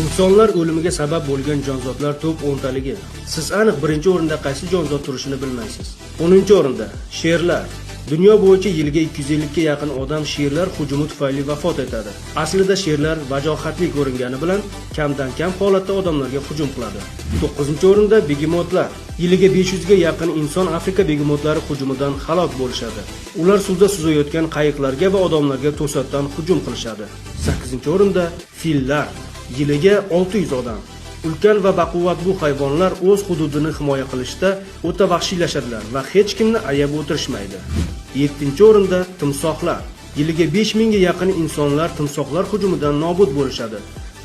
Insonlar o'limiga sabab bo'lgan jonzotlar top 10 taligi. Siz aniq birinchi o'rinda qaysi jonzot turishini bilmaysiz. 10-o'rinda sherlar. Dunyo bo'yicha yiliga 250 ga yaqin odam sherlar hujumi tufayli vafot etadi. Aslida sherlar vajohatli ko'ringani bilan kamdan kam holatda odamlarga hujum qiladi. 9-o'rinda begemotlar. Yiliga 500 ga yaqin inson Afrika begemotlari hujumidan halok bo'lishadi. Ular suvda suzayotgan qayiqlarga va odamlarga to'satdan hujum qilishadi. 8-o'rinda fillar. Yiliga 600 odam. Ulkan va baquvvat bu hayvonlar o'z hududini himoya qilishda o'ta vahshiylashadilar va hech kimni ayab o'tirishmaydi. 7-o'rinda timsohlar. Yiliga 5000 ga yaqin insonlar timsohlar hujumidan nobud bo'lishadi.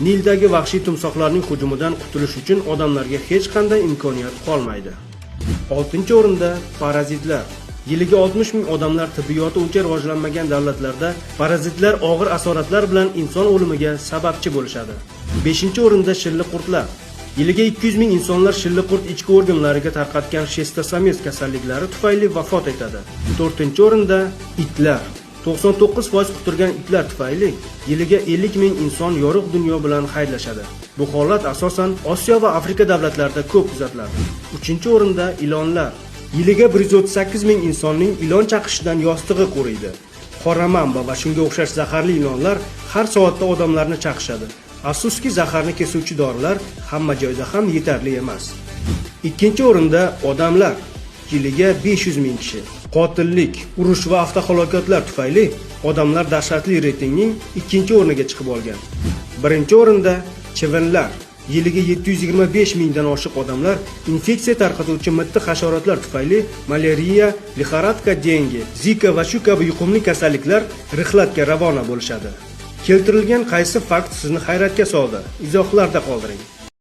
Nildagi vahshiy timsohlarning hujumidan qutulish uchun odamlarga hech qanday imkoniyat qolmaydi. 6-o'rinda parazitlar. Yiliga 60 ming odamlar tibbiyoti uncha rivojlanmagan davlatlarda parazitlar og'ir asoratlar bilan inson o'limiga sababchi bo'lishadi. 5-o'rinda shilliqurtlar. Yiliga 200 ming insonlar shilliqurt ichki organlariga tarqatgan shistosomez kasalliklari tufayli vafot etadi. 4-o'rinda itlar. 99% quturgan itlar tufayli yiliga 50 ming inson yorug' dunyo bilan xayrlashadi. Bu holat asosan Osiyo va Afrika davlatlarida ko'p kuzatiladi. 3-o'rinda ilonlar. Yiliga 138 ming insonning ilon chaqishidan yostig'i quriydi. Qora mamba va shunga o'xshash zaharli ilonlar har soatda odamlarni chaqishadi. Afsuski, zaharni kesuvchi dorilar hamma joyda ham yetarli emas. Ikkinchi o'rinda odamlar. Yiliga 500 ming kishi. Qotillik, urush va avtohalokatlar tufayli odamlar dahshatli reytingning ikkinchi o'rniga chiqib olgan. Birinchi o'rinda chivinlar. Yiliga 725 mingdan oshiq odamlar infeksiya tarqatuvchi mitti hasharotlar tufayli malariya, лихорадка денге, zika va shu kabi yuqumli kasalliklar rihlatga ravona bo'lishadi. Keltirilgan qaysi fakt sizni hayratga soldi? Izohlarda qoldiring.